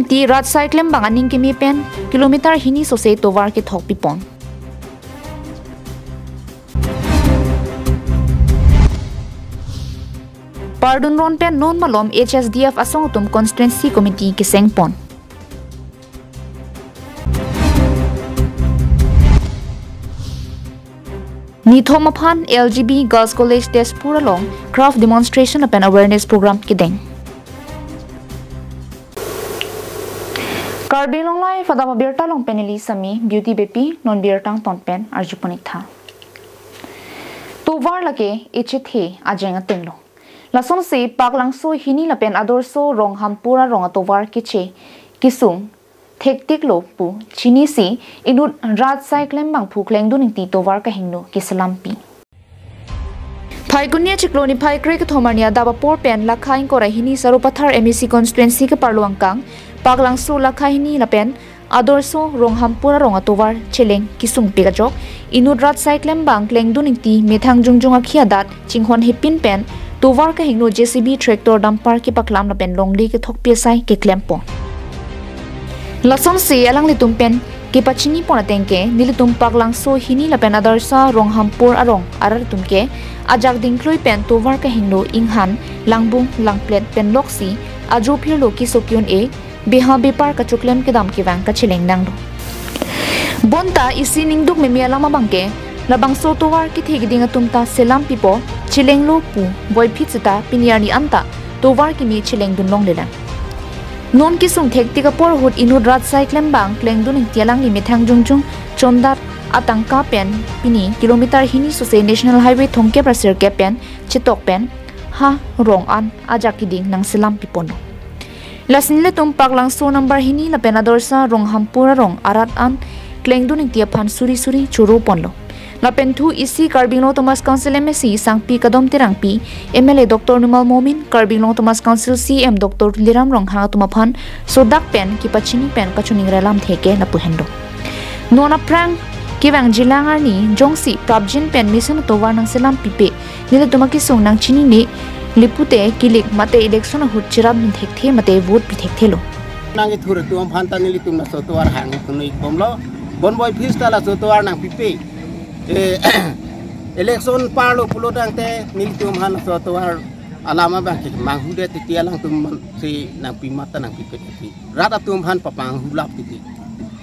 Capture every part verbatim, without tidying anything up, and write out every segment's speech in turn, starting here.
Ti rat asai klembang aning keme pen kilometer hini sose tovar kethok pipon. Pardun Ron pen non malom H S D F asong atum constituency committee kesengpon. Nithom aphan L G B Girls College Tezpur along craft demonstration lapen awareness program kedeng. Karbi Anglong Live adap abirta along pen neli Sami Beauty Beypi, non birta angton pen arjuponik tha. Tovar lake echethe ajeng atenglo. Lasonsi Paklangso hini lapen Adarsha Ronghampur arong atovar keche kesung thektiklo pu chinisi inut rat asai klembangphu Klengdun Ingti tovar kehingno keselampi. Phaikuni achiklo niphai krekethom arni adap apor pen lakha ingkoi ra hini Sarupathar M A C constituency keparlo angkang Paklangso lakha hini lapen Adarsha Ronghampur arong atovar cheleng kesungpik ajok inut rat asai klembang Klengdun Ingti methang jongjong akhi adat chinghon hepin pen tovar kehingno J C B, tractor, dumper kepaklam lapen longle kethokpi asai keklempon. Lasonsi alanglitum pen kepachinipon ateng ke nelitum Paklangso hini lapen Adarsha Ronghampur arong arat atum ke ajak dingklui pen tovar kehingno inghan, langbung, langplet pen loksi ajo phirlo keso ke-un-e, beha bepar kachoklem kedam kevang kacheleng nanglo. Bonta isi ningduk meme alam abangke labangso tovar kethe keding atum ta selampipo, chelenglo pu voiphit seta pini arni anta tovar keme chelengdun longlelang. Non kesung thektik apor ahut inut rat asai klembang Klengdun Ingti alangli methang jongjong chondat atangka pen pini kilometer hini sose National Highway thomkep ra sirkep pen chetok pen ha rong an ajak keding nangselampiponlo. Lasi nelitum Paklangso number hini lapen Adarsha Ronghampur arong arat an Klengdun Ingti aphan suri suri choroponlo. Lapen thu isi Karbi Anglong Autonomous Council M A C Sangpi Kadom Terangpi, M L A Doctor Numal Momin, Karbi Anglong Autonomous Council C E M Doctor Tuliram Ronghang atum aphan sodak pen kepachini pen kachiningri alamthe ke lapu henlo. Non aphrang kevangjilang arni jongsi prapjin pen mesen atovar nangselampipe, nelitum akesung nangchinine, lipute kilik mate election ahut cherapdun thekthe mate vote pi thekthelo. Nangkethur atum aphan ta nelitum laso tovar hang kunui bomlo. Bon voiphit ta laso tovar nangpipe. Eh, election parlo pulo tangte nelitum aphan laso atovar alam abangke manghudet titi, alangtum si nangpi mata nangpipe titi. Rat atum aphan papanghu lap titi.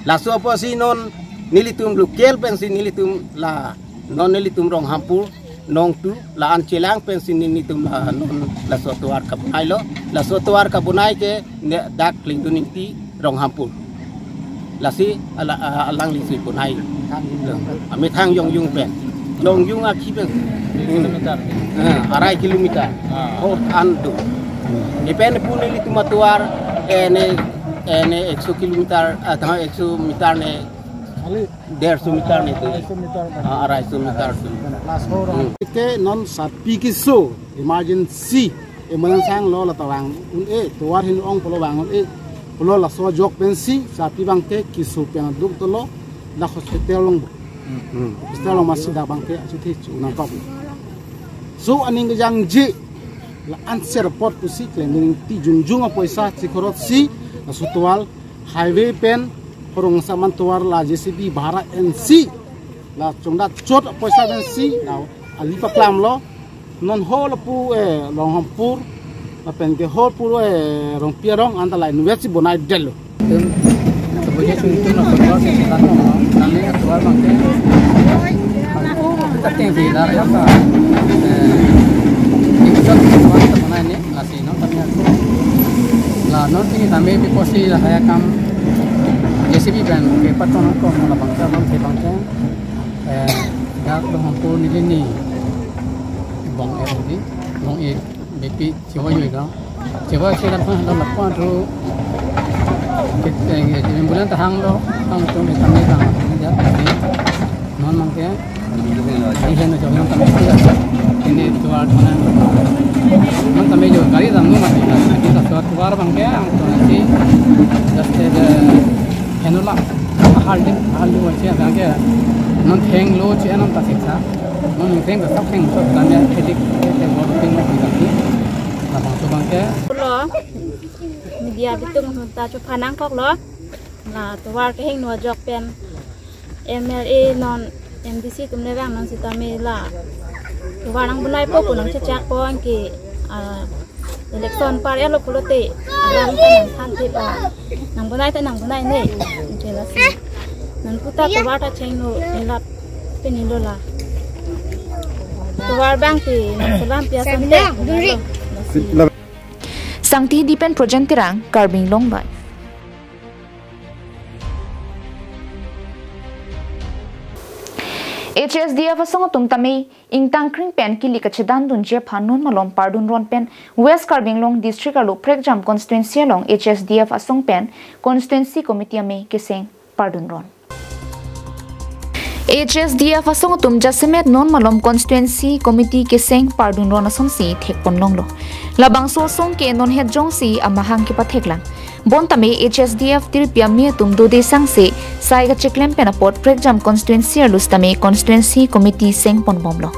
Laso apotsi non nelitum local pensi nelitum la non nelitum Ronghampur nongtu la-an chelang pensi nelitum la non laso atovar kabonailo. Laso atovar kabonai ke ne dak Klengdun Ingti Ronghampur. Lasi ala, a-, alangli si bonai. Amethang jongjong pen. Jongjong akhi pen. Hmm. Ah, arai kilometer. Ah. Oh, andu. Ipen pu nelitum atovar, eh, ne, eh, ne ekso kilometer, ah, tha ekso meter ne, derso meter ne tu. Araiso meter. Ah, araiso meter tu. Last four. Hmm. Ke non sarpi keso emergency. Emergency anglo la ta vang un-e, tovar hini ong pulo vang un-e. Pulo laso ajok pensi, sarpi abangke keso pen aduk tolo, la hospital along. Hmm. Hospital along masi dak abangke, achuthi chu nangkok. So aning kejangje, la answer pot pusi, Klengdun Ingti jongjong apoisa, chikhorot si, laso tovar, highway pen, horong saman tovar la J C B bhara ensi, la chongdat chot apoisa ensi, la ali paklamlo, non hol pu, eh, Ronghampur, lapen ke hol pu, eh, Rongpi arong anta la invest si bonai detlo. Tum, sebagai contoh na, sebuah kesempatan, kami ketua bangke, kita tinggi lah, ya, Pak. Eh, kita semua teman ini, lasi non kami aku. La non pini kami bikosi la kaya kam J C B pen ke patron ko labangke, abangke, abangke. Eh, dak Ronghampur neli ni. Bong e di, bong e, beypi, chewa yoi ka. Chewa che dak phan dak lakpan ru. Ke, ke, ke, ambulance ta hanglo, hang tum ke kami hang. Ini dak, ini. Non abangke. Ini hen jong yang kami sudah. Ini tovar mana? Non kami jo gari dam nu mati. Ini tovar, tovar abangke, ang tu nanti. Just the, henola, ahal din, ahal din wajib abangke. Non thenglo che anam ta siksa. Non theng ka sak theng so kami edik, edik bor theng mo kita. Labangso abangke. Pulo. Ya, bitung hunta chupha nangkoklo. La tovar kehingno ajok pen M L A non M D C atum le vang non sitame la tovar nangbonaipo pu nangchechakpo anke, ah, election par-etlo pulote alam ta nangthanthip, ah, nangbonai ta nangbonai ne. Anke lasi nangpu ta tovar ta chengno, nelap pini lo la. Tovar abang ke nangselam pi asonte. Lasi. Sangti Hidi pen Projen Terang, Karbi Anglong Live. H S D F asong atum tame ingtangkring pen kili kachedandunji aphan non malom pardunron pen West Karbi Anglong District arlo Prekjam Constituency along H S D F asong pen Constituency Committee amei keseng pardunron. H S D F asong atum jasemet non malom Constituency Committee keseng pardunron asonsi thekponlonglo. Labangso asong ke non het jongsi amahang kepatheklang. Bonta me H S D F tiripi amei atum dode sangse sai kacheklem pen apot Prekjam Constituency arlo sitame Constituency Committee sengponbomlo.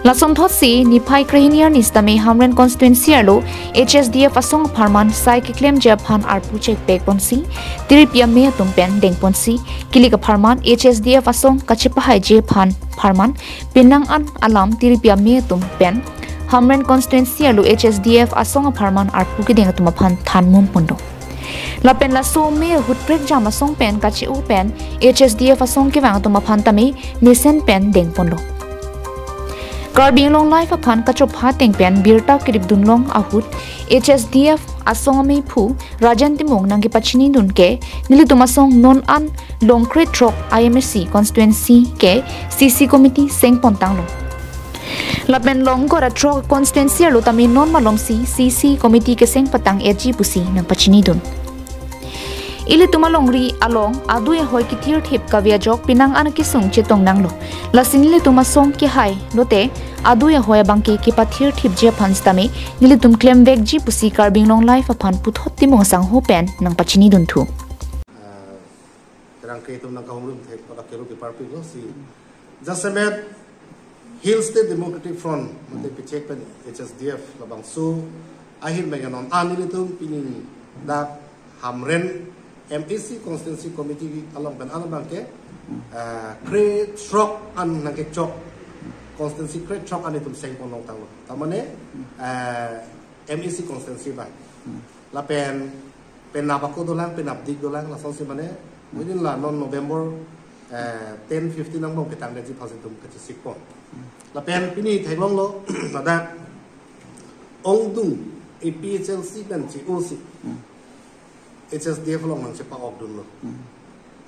Lasonthotsi niphai krehini arni sitame Hamren Constituency arlo H S D F asong apharman sai keklemji aphan arpu chekpekponsi tiripi amei atum pen dengponsi kili kapharman H S D F asong kachepahaiji aphan pharman penang an alam tiripi amei atum pen Hamren Constituency arlo H S D F asong apharman arpu kedeng atum aphan thanmumponlo. Lapen laso amei ahut prekjam asong pen kache-o pen H S D F asong kevang atum aphan tame mesen pen dengponlo. Karbi Anglong Live aphan kachopha ateng pen birta keripdunlong ahut H S D F asong ameiphu Rajen Timung nangkepachinidun ke nelitum asong non an Longkre throk I M A C constituency ke C C committee sengpontanglo. Lapen Longkre throk constituency arlo tame non malomsi C C committee keseng patang-etji pusi nangpachinidun. Ilitum alongri along adui ahoi kethirthip kave ajok penang an kesung chetongnanglo. Lasi nelitum asong kehai lote adui ahoi abangke kepathirthipji aphan sitame nelitum klemvekji pusi Karbi Anglong Live aphan puthot Timung asangho pen nangpachinidunthu. Ah, terang ke itum nangkahumrum thek pada keru keparpiklo si jasemet Hill State Democratic Front mate pechek pen H S D F labangso ahin menganon an ilitum pini dak Hamren M A C Constituency Committee along pen along abangke, eh, krethrok an nangkechok constituency krethrok an itum sengponlongtanglo. Tamane, eh, M A C constituency abang. Lapen penap ako dolang, penapdik dolang, lasonsi mane, mungkin la non November, eh, ten fifteen angbong ketangdetji aphansi itum kachesikpon. Lapen pini theklonglo, ladak ongdung A P H L C pen che-osi H S D F along nangchepa-okdunlo.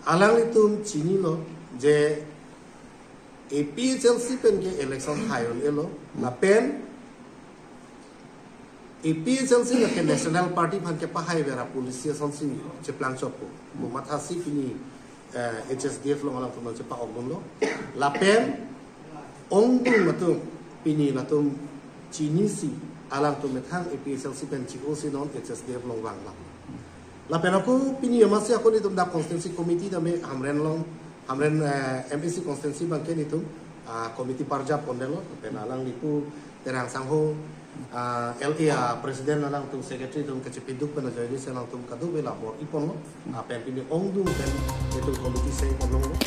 Alanglitum chinilo je A P H L C pen ke election hai un-elo, lapen A P H L C lake National Party aphan kepahai vera policy asonsi cheplangchotpo. Komathasi pini, eh, H S D F along alangtum nangchepa-okdunlo. Lapen ongdung atum pini latum chinisi alangtum methang A P H L C pen che-osi non H S D F along vanglo. Lapen ako pini amatsi ako nelitum dak constituency committee tame Hamren along, Hamren, eh, M A C constituency abangke nelitum, ah, committee parjap pondetlo, lapen alangli pu Terang sangho, ah, L A, ah, president alangtum secretary atum kachepiduk pen ajoine si alangtum kadokave labor iponlo, ah, pen pini ongdung pen nelitum committee sengponlonglo.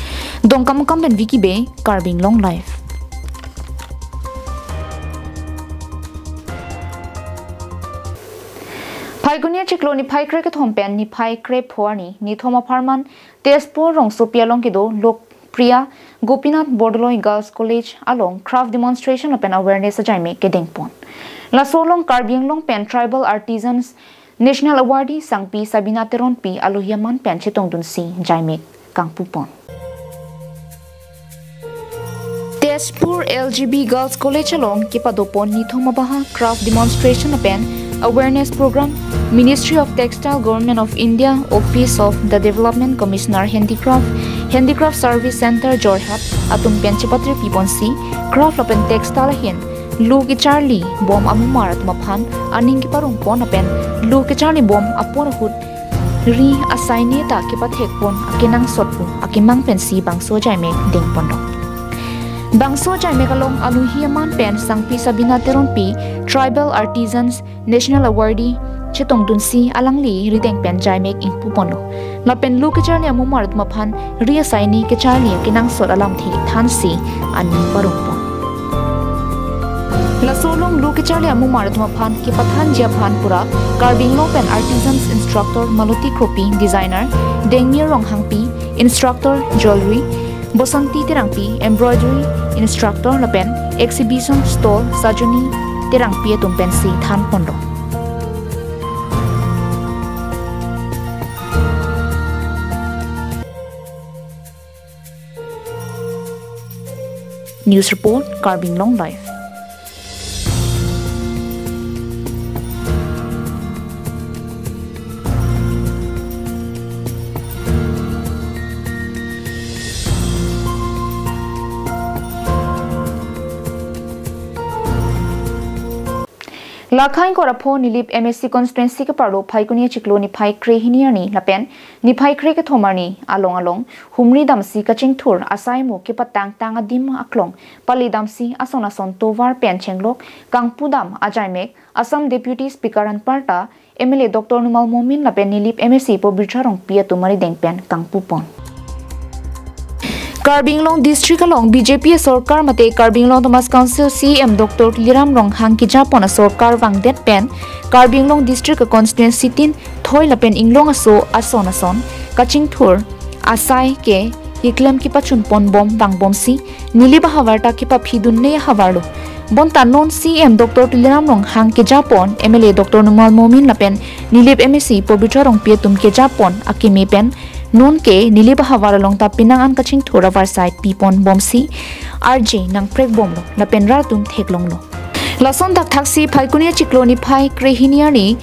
Dongkamukam pen Vicky Bey, Karbi Anglong Live. Phaikuni achiklo niphai krekethom pen niphai krepho arni nithom apharman Tezpur rongsopi along kedo Lokpriya Gopinath Bordoloi Girls College along craft demonstration lapen awareness ajaimek kedengpon. Laso along Karbi Anglong pen Tribal Artisans National Awardee Sangpi Sabina Teronpi alohi aman pen chetongdunsi jaimek kangpupon. Tezpur L G B Girls College along kepadopon nithom abaha craft demonstration lapen awareness program, Ministry of Textile, Government of India, Office of the Development Commissioner Handicraft, Handicraft Service Center Jorhat atum pen chepatirpiponsi craft lapen textile ahin lo kecharlibom amumar atum aphan aning keparongpon lapen lo kecharlibom apor ahut ri asaine ta kepathekpon akenangsot pu akemang pensi bangso jaimek dengponlo. Bangso jaimek along alohi aman pen Sangpi Sabina Teronpi, Tribal Artisans National Awardee, chetongdunsi alangli rideng pen jaimek ingpuponlo. Lapen lo kecharli amumar atum aphan ri asaini kecharli kenangsot alamthe thansi aning parongpon. Laso along lo kecharli amumar atum aphan kepathanji aphan pura Karbi Anglong pen artisans instructor Maloti Kropi, designer Dengmir Ronghangpi, instructor jewelry Bosanti Terangpi, embroidery instructor lapen exhibition stall Sajoni Terangpi atum pensi thanponlo. News report, Karbi Anglong Live. Lakhai Korapho Nilip M A C constituency keparlo Phaikuni achiklo niphai krehini arni lapen niphai kre kethom arni along along humri damsi kachingthur asai mo kepatang tang adim aklong pali damsi ason ason tovar pen chenglok kangpu dam ajaimek Assam Deputy Speaker anparta M L A Doctor Numal Momin lapen Nilip M A C Pobitra Rongpi atum arideng pen kangpupon. Karbi Anglong District along B J P asorkar mate Karbi Anglong Autonomous Council C E M Doctor Tuliram Ronghang kejapon asorkar vangdet pen Karbi Anglong District a constituency tin thoi lapen inglong aso ason ason kachingthur asai ke keklem kepachunpon bom vangbomsi Nilip ahavar ta kepaphidunnei ahavarlo. Bonta non C E M Doctor Tuliram Ronghang kejapon, M L A Doctor Numal Momin lapen Nilip M A C Pobitra Rongpi atum kejapon akeme pen non ke Nilip ahavar along ta penang an kachingthur avarsai pipon bomsi arje nangprekbomlo lapen rat atum theklonglo. Lason thakthaksi Phaikuni achiklo niphai krehini arni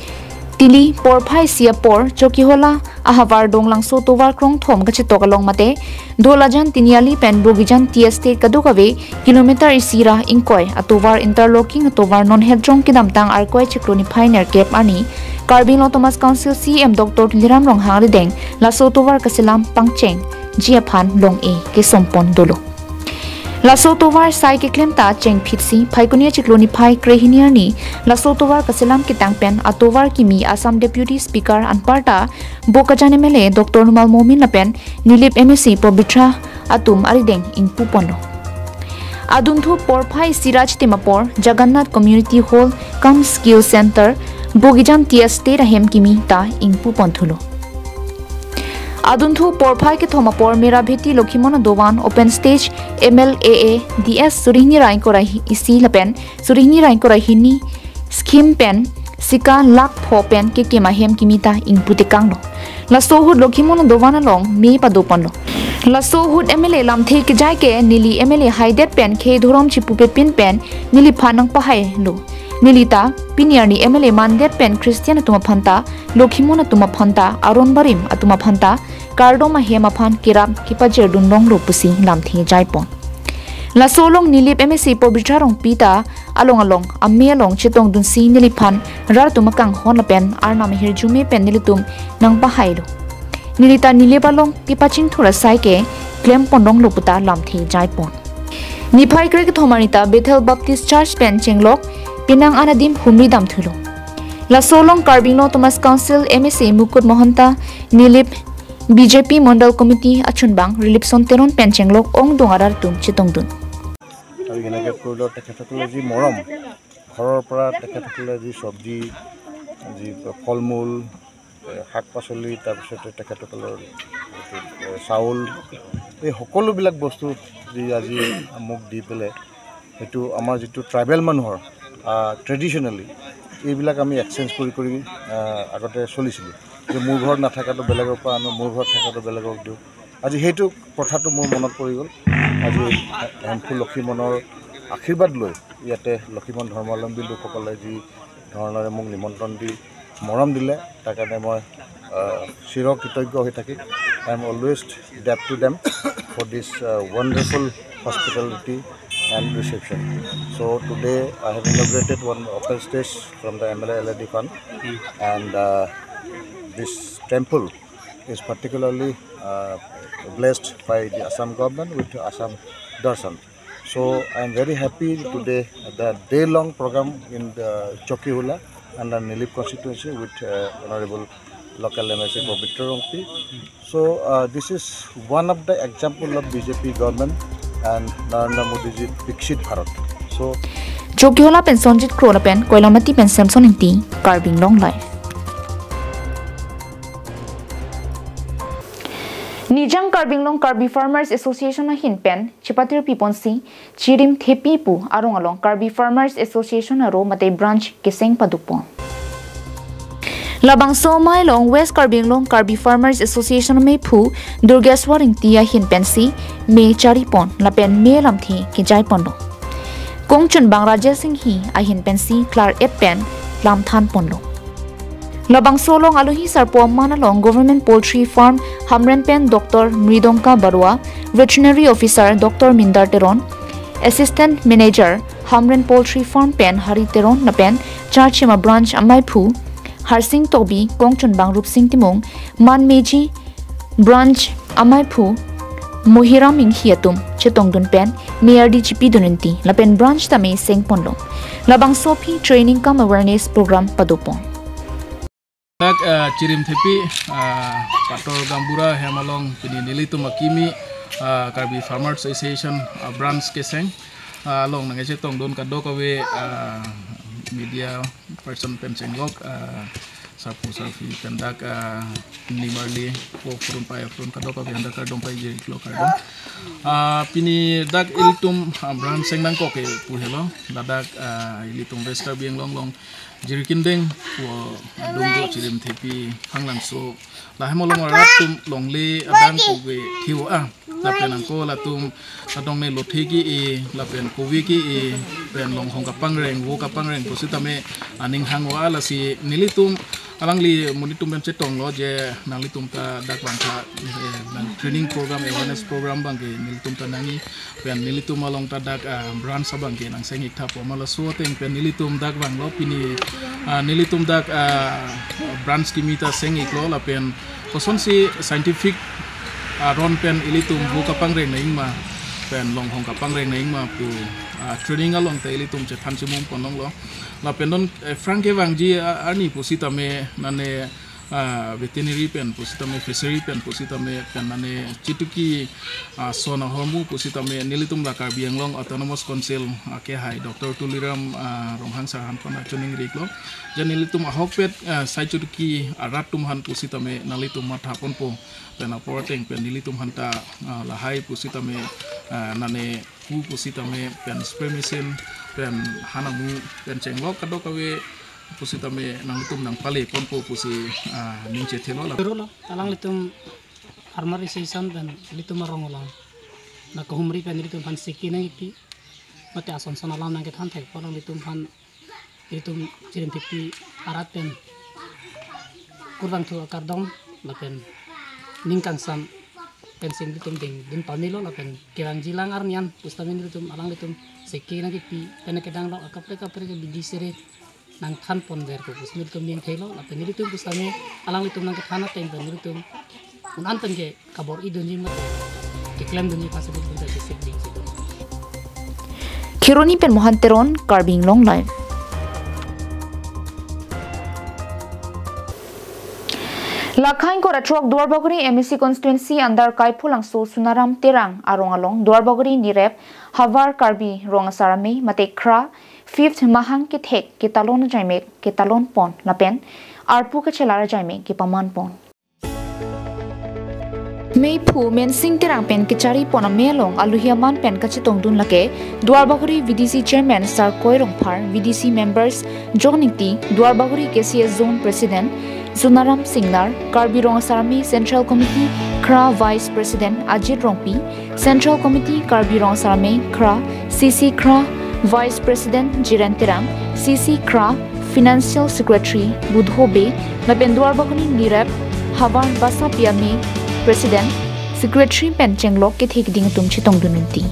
tili porphai isi apor Chokihola ahavar Donglangso tovar krongthom kachetok along mate Dolajan Tiniali pen Bogijan Tea Estate kadokave kilometer isi ra ingkoi atovar interlocking atovar non hetrong kedamtang Arkoi achiklo niphai nerkep arni Karbi Anglong Autonomous Council C E M Doctor Tuliram Ronghang arideng laso tovar kaselam pangchengji aphan long-e kesompon dolo. Laso tovar sai keklem ta chengphitsi Phaikuni achiklo niphai krehini arni laso tovar kaselam ketang pen atovar kimi Assam Deputy Speaker anparta Bokajan M L A Doctor Numal Momin lapen Nilip M A C Pobitra atum arideng ingpuponlo. Adunthu porphai isi ra chitim apor Jagannath Community Hall cum Skill Center Bogijan Tea Estate ahem kimi ta ingpuponthulo. Adunthu porphai kethom apor Merabheti Lokhimon Dovan Open Stage M L A A D S surihini ra ingkoi ra isi lapen surihini ra ingkoi ra hini scheme pen sika lakh pho pen kekim ahem kimi ta ingputekanglo. Laso ahut Lokhimon Dovan along me padoponlo. Laso ahut M L A lamthe kejai ke neli M L A haidet pen khei dhorom chipupepin pen neliphan nangpahailo. Neli ta pini arni M L A mandet pen Christian atum aphan ta, Lokhimon atum aphan ta, aron barim atum aphan ta kardom ahem aphan kerap kepajirdun longlo pusi lamthe jaipon. Laso along Nilip M A C Pobitra Rongpi ta along along ame along chetongdunsi neliphan rat atum akanghon lapen arnam ahirjume pen nelitum nangpahailo. Neli ta Nilip along kepachingthur asai ke klempon longlo puta lamthe jaipon. Niphai kre kethom arni ta Bethel Baptist Church pen chenglok penang an adim humri damthulo. Laso along Karbi Anglong Autonomous Council M A C Mukut Mahanta, Nilip B J P Mondal Committee achunbang Rilipson Teron pen chenglok ongdung arat atum chetongdun. আৰু এনেকে কৰিলে তেখেতসকলে যি মৰম, ঘৰৰ পৰা তেখেতসকলে যি চব্জি, যি ফল মূল, এ, শাক পাচলি, তাৰপিছতে তেখেতসকলৰ যিটো, এ, চাউল, এই সকলোবিলাক বস্তু যি আজি মোক দি পেলাই, সেইটো আমাৰ যিটো ট্ৰাইবেল মানুহৰ, আ, ট্ৰেডিশ্যনেলি এইবিলাক আমি এক্সচেঞ্জ কৰি কৰি, আ, আগতে চলিছিলোঁ, যে মোৰ ঘৰত নাথাকাটো বেলেগৰ পৰা আনো, মোৰ ঘৰত থাকাটো বেলেগক দিওঁ। আজি সেইটো কথাটো মোৰ মনত পৰি গ'ল। আজি হেমফু লক্ষীমনৰ আশীৰ্বাদ লৈ ইয়াতে লক্ষীমন ধৰ্মাৱলম্বী লোকসকলে যি ধৰণেৰে মোক নিমন্ত্ৰণ দি মৰম দিলে, তাৰ কাৰণে মই, আহ, চিৰ কৃতজ্ঞ হৈ থাকিম। I am always debt to them for this, uh, wonderful hospitality and reception. So today I have inaugurated one open stage from the M L A L A D fund, and, uh, this temple is particularly, uh, blessed by the Assam government with Assam Darshan. So I am very happy today, the day-long program in the Chokihola, under Nilip constituency with uh, Honorable local M L A Pabitra Rongpi. So uh, this is one of the example of B J P government and Narendra Modi ji Viksit Bharat. So Chokihola pen Sonjit Kro lapen Koilamati pen Samson Ingti, Karbi Anglong Live. Nijang Karbi Anglong Karbi Farmers Association ahin pen chepatir piponsi Chirim Thepi pu arong along Karbi Farmers Association aro mate branch keseng padukpon. Labangso amei along West Karbi Anglong Karbi Farmers Association amei phu Durgeswar Ingti ahin pensi me charipon lapen me lamthe kejaiponlo. Kongchunbang Rajesh Singhi ahin pensi klar-et pen lamthanponlo. Labangso along alohi sarpo aman along Government Poultry Farm Hamren pen Doctor Mridongka Barua, Veterinary Officer Doctor Mindar Teron, Assistant Manager Hamren Poultry Farm pen Hari Teron lapen Charchima Branch amei phu Harsing Tokbi, Kongchunbang Rupsing Timung, Manmeji Branch amei phu Mohiram Inghi atum chetongdun pen me ardi chipidun inti lapen branch tame sengponlo. Labangso aphi training cum awareness program padopon. Dak uh, Chirim Thepi uh, Pator Gaonbura hem along pini nelitum akimi uh, Karbi Farmers Association uh, branch keseng uh, along nangchetongdun kadokave uh, media person pen chenglok uh, sarpo sarpi pen dak uh, nimarli po purun pai purun kadokave dak kardom paijirlo kardom. Uh, pini dak ilitum uh, branch seng nangkok ke pu helo ladak uh, ilitum West Karbi Anglong along Jirikindeng pu adung do Chirim Thepi Phanglangso. Lahem along arat atum longle adang kove thiu a. Lapen angko latum adong ne lothe ke-e lapen kove ke-e pen longhong kapangreng vo kapangreng pusitame aning hang-o a lasi nelitum alangli monit atum pen chetonglo je nanglitum ta dak bangtha eh, nang training program awareness program abangke nelitum ta nangji pen nelitum along ta dak ah, branch abangke nangseng-ik tha pu ma laso ateng pen nelitum dak vanglo pini ah, nelitum dak ah, branch kimi ta seng-iklo lapen kosonsi scientific aron pen ilitum vo kapangreng nangji ma pen longhong kapangreng nangji ma pu ah, training along ta ilitum chethan chimum ponlonglo lapen non eh, Frank kevangji ah, arni pusitame nane ah, veterinary pen pusitame fishery pen pusitame pen nane chituki ah, son ahormu pusitame nelitum la Karbi Anglong Autonomous Council ah, kehai Doctor Tuliram ah, Ronghang sir aphan pon achuning riklo. Jan nelitum ahokpet ah, sai chituki arat atum aphan pusitame nanglitum mathaponpo pen apor ateng pen nelitum aphanta ah, lahai pusitame ah, nane pu pusitame pen spray machine pen han amu pen chenglok kadokave pusitame nanglitum nangpaleponpo pusi ah, ning chethelo la. Pero lo, alanglitum Farmer Association pen ilitum arong along. Na kahumri pen ilitum aphan seki nangkipi. Mate ason son alam nangkethan thekpo alanglitum aphan ilitum Chirim Thepi arat pen kurvangthu akardom lapen ning kangsam pen sing ilitum dingdun pamelo lapen kevangji lang arni an pusitame ilitum alanglitum seki nangkipi pen kedang lo akaprek kaprek ke bidi sere nangthanponver ko pusitame ilitum ning thelo lapen ilitum pusitame alanglitum nangkethan ateng pen ilitum un-an pen ke kabor-idunji mate keklemdunji aphansi ilitum ta sisik ding si. Kheroni pen Mohan Teron, Karbi Anglong Live. Lakhang kora throk Duarbagori M A C constituency under Kaiphulangso Sunaram Terang arong along Duarbagori Nirep Havar Karbi Rong Asar Amei mate Khra fifth Mahang kethek ketalon ajaimek ketalonpon lapen arpu kachelar ajaimek kepamanpon. Meiphu Mensing Terang pen kecharipon amei along alohi aman pen kachetongdun lake Duarbagori V D C Chairman Sarkoi Rongphar, V D C Members John Ingti, Duarbagori K C S Zone President Sunaram Singnar, Karbi Rong Asar Amei Central Committee Khra Vice President Ajit Rongpi, Central Committee Karbi Rong Asar Amei Khra, C C Khra Vice President Jiren Terang, C C Khra Financial Secretary Budho Bey, lapen Duarbagori Nirep Havar Basapi Amei President Secretary pen chenglok kethe keding atum chetongdun inti.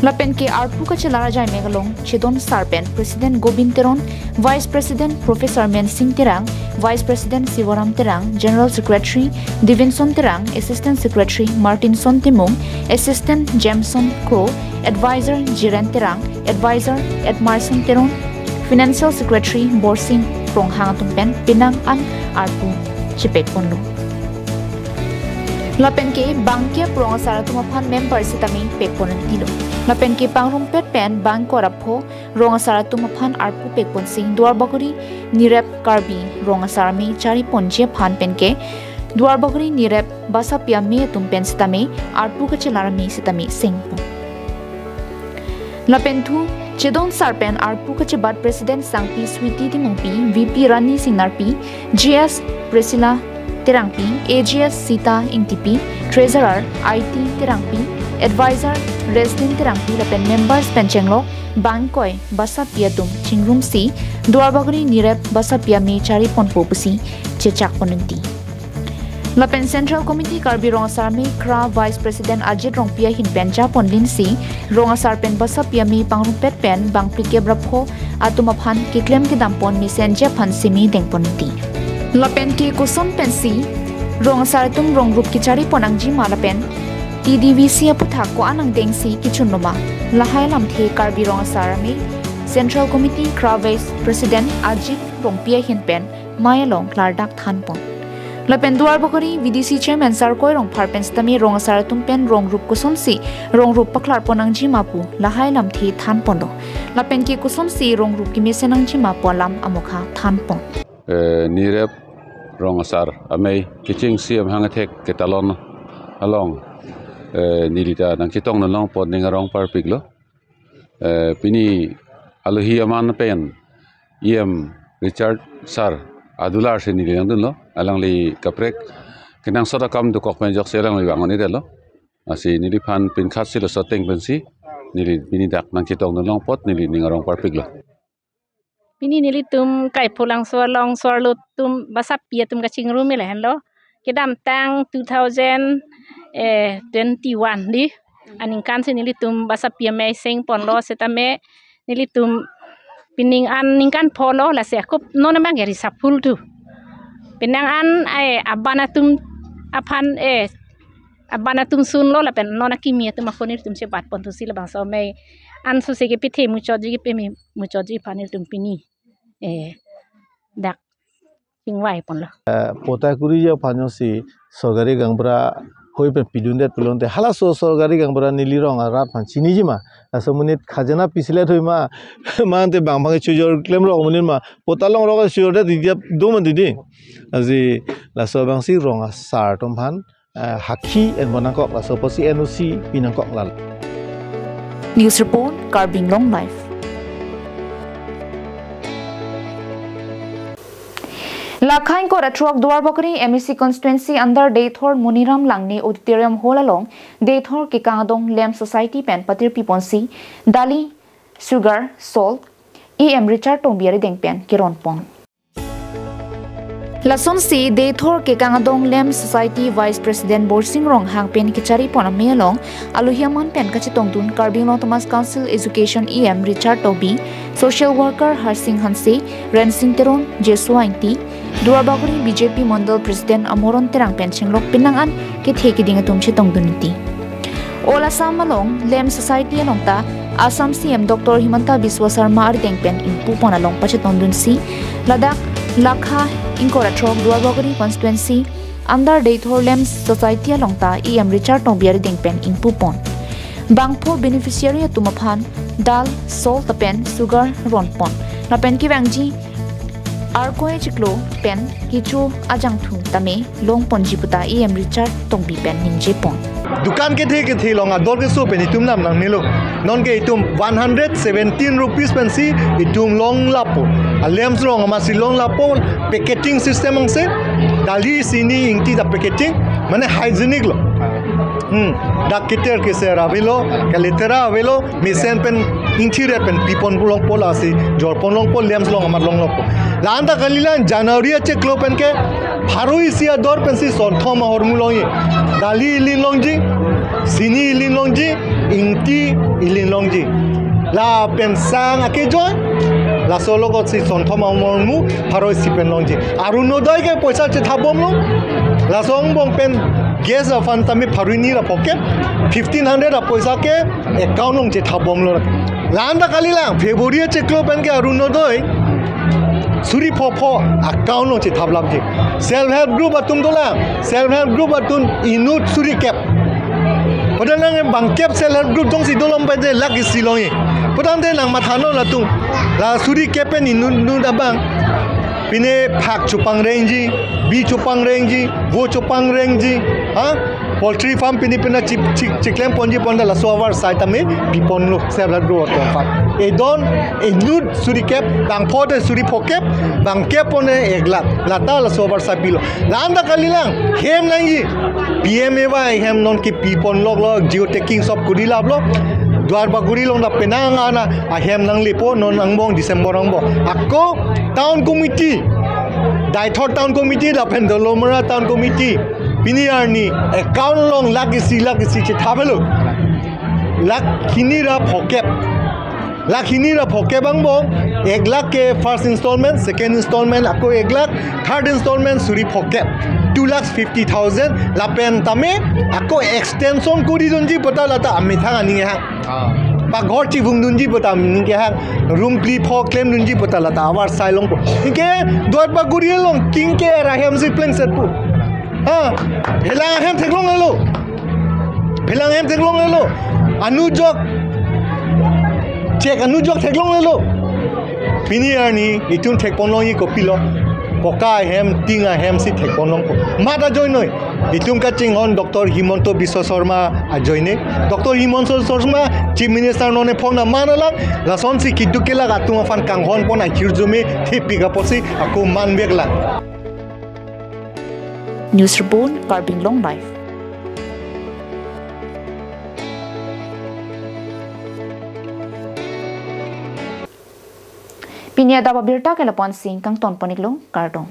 Lapen ke arpu kachelar ajaimek along chedon sar pen President Gobin Teron, Vice President Professor Mensing Terang, Vice President Sivaram Terang, General Secretary Divinson Terang, Assistant Secretary Martinson Timung, Assistant Jameson Kro, Advisor Jiren Terang, Advisor Edmarson Teron, Financial Secretary Borsing Ronghang atum pen penang an arpu chepekponlo. Lapen ke bang kep rong asar atum aphan member sitame pekpon tilo. Lapen ke pangrumpet pen bang ingkoi ra pho rong asar atum aphan arpu pekponsi Duarbagori Nirep Karbi rong asar amei chariponji aphan pen ke Duarbagori Nirep basapi amei atum pen sitame arpu kachelar amei sitame sengpon. Lapen thu chedon sar pen arpu kachebat President Sangpi Sweety Timungpi, V P Rani Singnarpi, G S Priscilla Terangpi, A G S Sita Ingtipi, Treasurer I T Terangpi, Advisor Reslin Terangpi lapen members pen chenglok bang ingkoi basapi atum chingrumsi Duarbagori Nirep basapi amei chariponpo pusi chechakpon nangji. Lapen Central Committee Karbi Rong Asar Amei Khra Vice President Ajit Rongpi ahin pen japonlinsi rong asar pen basapi amei pangrumpet pen bang phlikep ra pho atum aphan keklem kedam pon mesenji aphan simi dengpon nangji. Lapen ke koson pensi rong asar atum rong rup kecharipon nangjima lapen T D V C aputhak ko-an angdengsi kechunloma, lahai alamthe Karbi Rong Asar Amei Central Committee Khra Vice President Ajit Rongpi ahin pen mei along klardak thanpon. Lapen Duarbagori V D C Chairman Sarkoi Rongphar pen sitame rong asar atum pen rong rup kosonsi rong rup paklarpon nangjima pu lahai alamthe thanponlo. Lapen ke kosonsi rong rup kemesen nangjima pu alam amokha thanpon. Eh, Nirep rong asar amei kechengsi amahang athek ketalon along, eh, neli ta nangchetongdun longpon, ning arong parpiklo. Eh, pini alohi aman pen E M Richard Sir adular si neli nangdunlo, alangli kaprek kenangsot akam dokok pen ajoksi alangli vang-un-edetlo. Lasi neliphan pinkhat si laso ateng pensi neli pini dak nangchetongdun longpon, neli ning arong parpiklo. Pini nelitum Kaipholangso along so-arlo atum basapi atum kachingrum lahenlo. Kedamtang two thousand, eh, twenty-one di aningkan si nelitum basapi amei sengponlo, setame nelitum pining an ningkan pholo, lasi akup non abang gari sapul tu. Penang an ai aban atum aphan, eh, aban atum sunlo lapen non akimi atum ako nelitum chebatpon thusi labangso amei an sose kepithe muchotji, kepeme muchotji aphan nelitum pini, eh, dak chingvaiponlo. Eh, pota kuriji aphan jongsi sorkari gaonbura hoi pen pidundet pulote halaso sorkari gaonbura neli rong arat aphan chinijima? Laso amonit khajana pisilet hoi ma, mante bang bang chojor klemrok amonit ma, pota longrok chojordet idap do ma didi. Lasi laso abangsi rong asar atum aphan, eh, hakhi enbom nangkok, laso apotsi N O C pinangkok lalo. News report, Karbi Anglong Live. Lakha ingkoi ra throk Duarbagori M A C constituency under Deithor Moniram Langne Auditorium Hall along Deithor Kekang Adong Lamps Society pen patirpiponsi dali, sugar, salt, E M Richard Tokbi arideng pen keronpon. Lasonsi Deithor Kekang Adong Lamps Society Vice President Borsing Ronghang pen kecharipon amei along alohi aman pen kachetongdun Karbi Anglong Autonomous Council Education E M Richard Tokbi, Social Worker Harsing Hanse, Rensing Teron, Jesua Ingti, Duarbagori B J P Mondol President Amoron Terang pen chenglok penang an kethe keding atum chetongdun nangji. All Assam along Lamps Society along ta Assam C M Doctor Himanta Biswa Sarma arideng pen ingpupon along pachetongdunsi ladak lakha ingkoi ra throk Duarbagori constituency under Deithor Lamps Society along ta E M Richard Tokbi arideng pen ingpupon. Bangpho beneficiary atum aphan dal, salt lapen sugar ronpon. Lapen kevangji Arkoi chiklo pen kecho ajangthu tame longponji puta E M Richard Tokbi pen ningjepon. Dukan kethe kethe along ador keso pen itum nam nangnelo. Nonke itum one hundred seventeen rupees pensi itum long lapo. A lamps rong amatsi long lapo, packaging system angse. Dali, sini, ingti ta packaging, mane hygienic lo. Hmm. Dak keter keser avelo, kaletera avelo, mesen pen ingthir pen pipon longpo, lasi jorpon longpo, lamps rong amat long longpo. La-an ta kalilang January achiklo pen ke pharo isi ador pensi sonthom ahormu longji. Dali ilin longji, sini ilin longji, ingti ilin longji. Lapen sang akejoi, laso along si sonthom ahormu pharo isi pen longji. Arunodoi ke poisa chethabomlo. Laso angbong pen Gas aphan tame pharo hini ra phokep, fifteen hundred apoisa ke account along chethap bomlo. La-an ta kalilang, February chiklo pen ke Orunodoi suri phopho account along chethap lapji. Self help group atum dolang, self help group atum inut suri kep. Padahal nang bangkep self help group jongsi dolom pede lakh isi longji. Padahal de nang mathanon latum, la suri kep pen inut inut abang. Pine phak chopangrengji, bi chopangrengji, vo chopangrengji, ha? Poultry farm pine pine chip chip chiklem ponji pon ta laso avarsai tame piponlo self help group atum aphan. Edon inut suri kep, bangpho te suri phokep, bangkep pon ek lakh. Lata laso avarsai pilo. La-an ta kalilang, hem nangji. P M A Y hem non ke piponloklo, geotagging sob kuri laplo. Duarbagori along ta penang ana ahem nanglepo, non angbong December angbong. Ako town committee, Deithor town committee lapen Dolamara town committee, pini arni account along lakh isi lakh isi chethaplo. Lakh hini ra phokep. Lakh hini ra phokep angbong, ek lakh ke first installment, second installment ako ek lakh, third installment suri phokep, two lakhs fifty thousand. Lapen tame ako extension kuri dunji pu ta lata amethang aning kehang. Ah. Paghor chivung dunji pu ta aning kehang. Room phli pho klem dunji pu ta lata avarsai longpo. Anke Duarbagori along king ke ra hem si plengsetpo. Ha, phelang ahem theklonglelo. Phelang ahem theklonglelo. Anujok. Chek anujok theklonglelo. Pini arni itum thekponlongji kopilo. Poka ahem, tin ahem si thekponlongpo. Mat ajoinoi. Itum kachinghon Doctor Himanta Biswa Sarma ajoine. Doctor Himanta Sarma Chief Minister non ephong na man alang. Lasonsi keduk kelak atum aphan kanghon pon ahirjume thepik apotsi ako manveklang. News Report, Karbi Anglong Live. Pini adap abirta ke lapu-an si kangton pon-iklo, kardom.